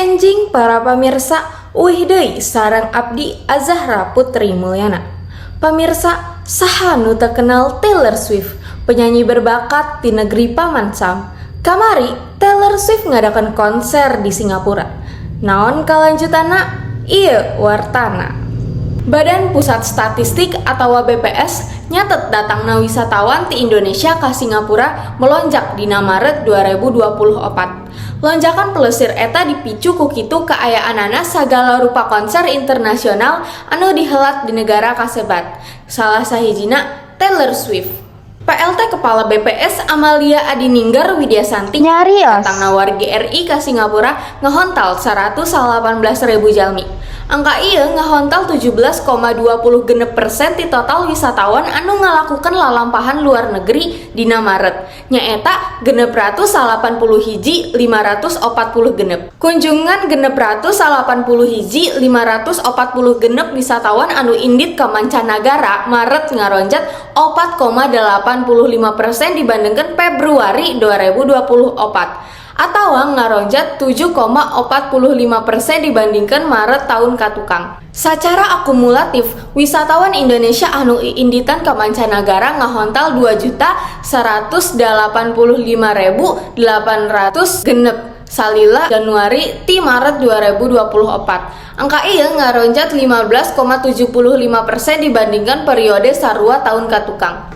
Enjing para pamirsa, uih deui sareng abdi, Azahra Putri Mulyana. Pamirsa, saha nu teu kenal Taylor Swift, penyanyi berbakat di negeri Paman Sam? Kamari Taylor Swift ngadakan konser di Singapura. Naon kalanjutanna? Ieu wartana. Badan Pusat Statistik atau BPS nyatet datangna wisatawan ti Indonesia ke Singapura melonjak dina Maret 2024. Lonjakan pelesir eta dipicu ku kitu kaayaanana sagala rupa konser internasional anu dihelat di negara kasebat. Salah sahijina Taylor Swift. PLT Kepala BPS Amalia Adininggar Widyasanti Nyarios. Datangna wargi RI ke Singapura ngehontal 118.000 jalmi. Angka ieu ngahontal 17,26% ti total wisatawan anu ngalakukan lalampahan luar negeri dina Maret. Nyaeta 681.546. Kunjungan 681.546 wisatawan anu indit ka mancanagara Maret ngaronjat 4,85% dibandingkan Februari 2024 atau ngaronjat 7,45% dibandingkan Maret tahun katukang. Secara akumulatif, wisatawan Indonesia anu inditan ke mancanagara ngahontal 2.185.806 salila Januari ti Maret 2024. Angka ieu ngaronjat 15,75% dibandingkan periode sarua tahun katukang.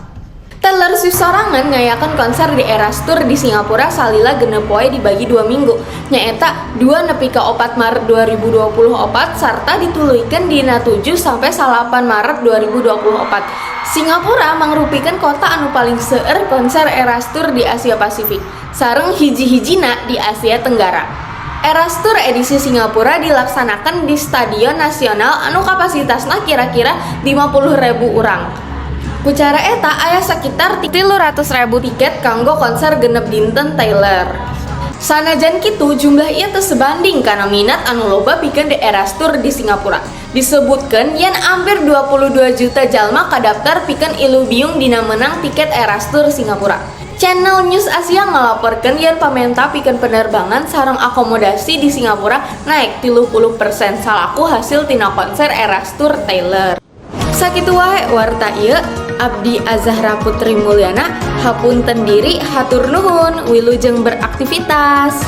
Taylor Swift sorangan ngayakan konser di Eras Tour di Singapura salila 6 poe dibagi 2 minggu, nyaeta 2 nepi ka 4 Maret 2024 sarta dituluykeun dina 7 sampai 8 Maret 2024. Singapura mangrupikeun kota anu paling seueur konser Eras Tour di Asia Pasifik sareng hiji-hijina di Asia Tenggara. Eras Tour edisi Singapura dilaksanakan di Stadion Nasional anu kapasitasna kira-kira 50.000 urang. Ku cara eta aya sekitar 300.000 tiket kanggo konser 6 dinten Taylor. Sanajan kitu, jumlah ieu teu sebanding karena minat anu loba pikeun The Eras Tour di Singapura. Disebutkeun yen hampir 22 juta jalma kadaftar pikeun ilubiung dina menang tiket Eras Tour Singapura. Channel News Asia ngalaporkeun yen pamenta pikeun penerbangan sareng akomodasi di Singapura naik 30% salaku hasil tina konser Eras Tour Taylor. Sakitu wae warta ieu. Abdi, Azahra Putri Mulyana, hapunten diri, hatur nuhun, wilujeng beraktivitas.